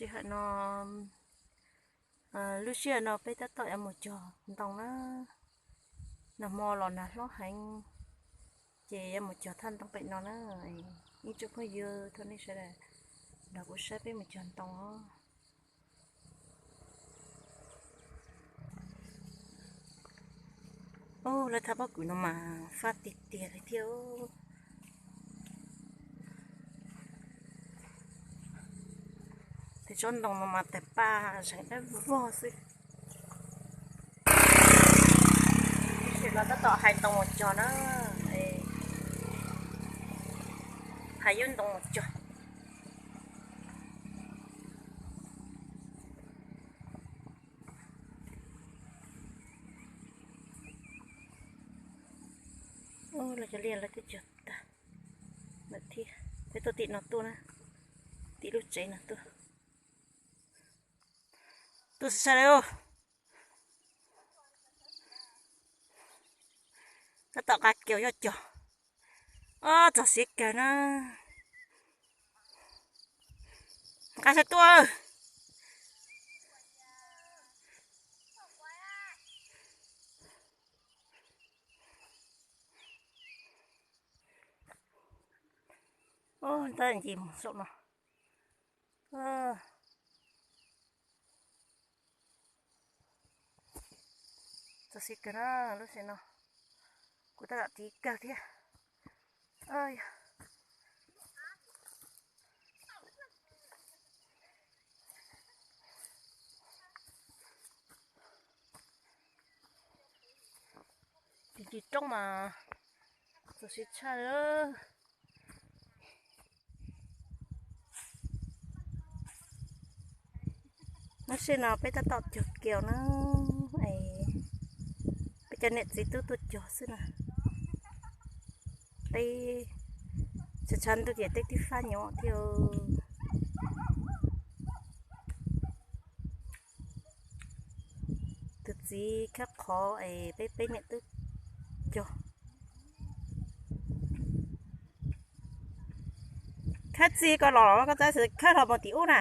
Sij hawm no, lub sij hawm no peb tab tom yuav mus cog ntoo na. Nag hmo los nag hlob heev, ces yuav mus cog thaj ntoo pem no na. Ib tsoom phooj ywg thov nej sawv daws nrog kuv saib peb mus cog ntoo os. Lawv thaj pob kws no mas fab tiag tiag li thiab. Tej tsob ntoo no mas tawg paj zeeg dawb vog xwb. Tam sim no tab tom hais ntoo mus cog na, hais yub ntoo mus cog. Los cov liaj lawv twb cog tag lawm thiab. Peb tuaj tim no tuaj na, tim lub tsev no tuaj. Tuaj sai sai li. Tab tom nqa kiaus cog. Ob, txog siav kawg na. Nqa sai tuaj. Tab ncig mus saum no. Txog siav kawg na, lub sij hawm no kuv tab tom tiv kawg thiab. Tiv tiv roob mas txog siav tshaj. Lub sij hawm no peb tab tom cog kiaus na, peb cov niam txiv tub tuaj cog xwb na. Peb tshav tshav ntuj ces peb twb fab nyob thiab. Tus txiv khawb qhov es peb peb niam tub cog. Khawb txij ko los koj txav khawb hlo mus tim ub na.